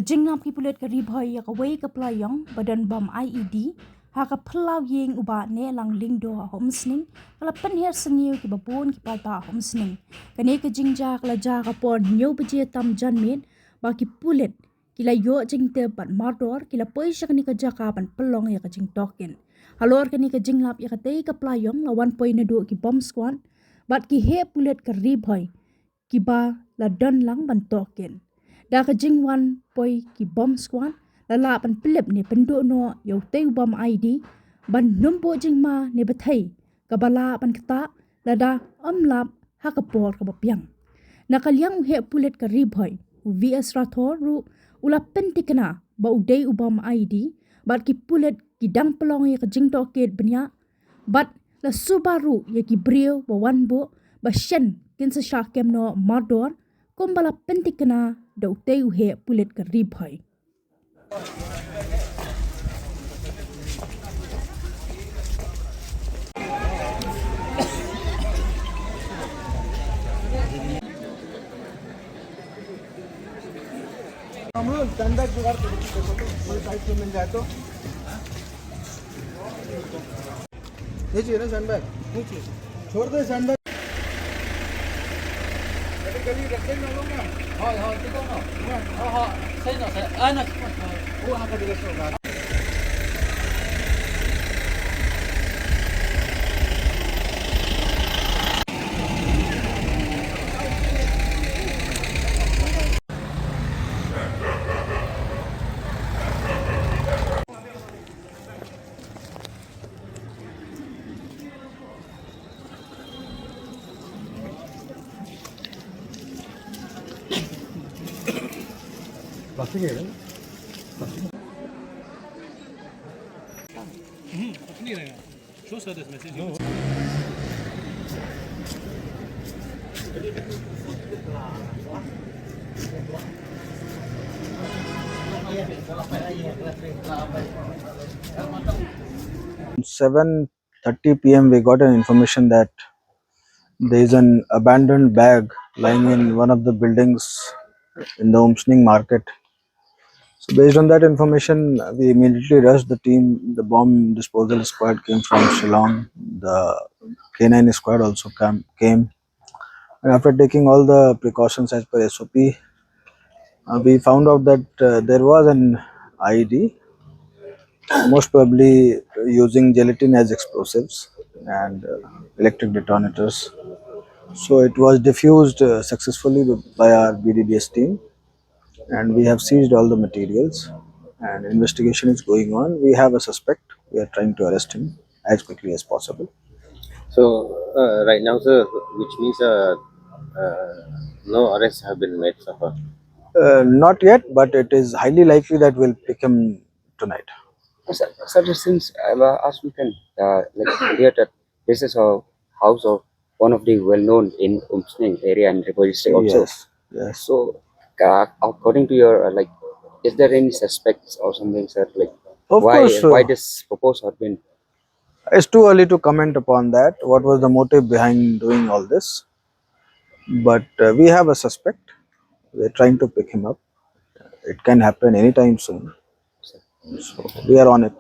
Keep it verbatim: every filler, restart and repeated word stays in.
Jinglap ki pulit ka Ri Bhoi ïa kawei ka pla ïong ba don bom I E D ha ka phyllaw ïing u Bah Nehlang Lyngdoh ha Umsning, ka la pynher sniew kiba bun ki paidbah ha Umsning. Kane ka jingjia ka la jia ha ka por hynñiew baje tam janmiet, ba ki pulit ki la ïoh jingtip bad mardor ki la poi sha kane ka jaka ban pynlong ïa ka jingtohkit. Halor kane ka jinglap ïa katei ka pla ïong la wan poi naduh ki bomb squad bad ki heh pulit ka Ri Bhoi kiba la don lang ban tohkit. Da ka jingwan poi ki bomb squad la lah ban pynlip ne pynduh noh ïa utei u bom I E D ban ym buh jingma ne bthei kaba lah ban ktah lada ym lap ha ka por kaba biang. Na ka liang u heh pulit ka Ri Bhoi u V S Rathore ruh u la pynthikna ba u dei u bom I E D bad ki pulit ki dang pynlong ïa ka jingtohkit bniah bad la suba ruh ïa ki briew ba wan buh ba shen kin sa shah kem noh mardor, kumba la pynthikna da utei u heh pulit ka Ri Bhoi. हम लोग स्टैंड बैग जुगाड़ करेंगे, देखो तो कोई साइड पे मिल जाए तो। नहीं चाहिए ना स्टैंड बैग, नहीं चाहिए, छोड़ दे स्टैंड बैग। अभी गली रख देना लोग ना। हाँ, हाँ, ठीक है ना। हाँ, हाँ, सही ना, सही। आ ना, वो वहाँ का भी रखो। प्लास्टिक है ना? प्लास्टिक। हम्म, कुछ नहीं रहेगा। Show sir this message. No. Seven thirty P M we got an information that there is an abandoned bag lying in one of the buildings in the Umsning market. So based on that information, we immediately rushed the team. The bomb disposal squad came from Shillong. The K nine squad also cam-, came. And after taking all the precautions as per S O P, uh, we found out that, uh, there was an I E D, most probably using gelatin as explosives and, uh, electric detonators. So it was defused, uh, successfully by our B D B S team, and we have seized all the materials, and investigation is going on. We have a suspect. We are trying to arrest him as quickly as possible. So, uh, right now, sir, which means, uh, uh, no arrests have been made so far? Uh, not yet, but it is highly likely that we'll pick him tonight. Sir, sir, since, uh, as we can, uh, like, hear that this is a house of one of the well-known in Umsning area and Ri Bhoi district also. Yes, yes. So, uh, according to your, uh, like, is there any suspects or something, sir? Like, of why, course, why, uh, this proposed have been? It's too early to comment upon that. What was the motive behind doing all this? But, uh, we have a suspect. We're trying to pick him up. It can happen anytime soon. So we are on it.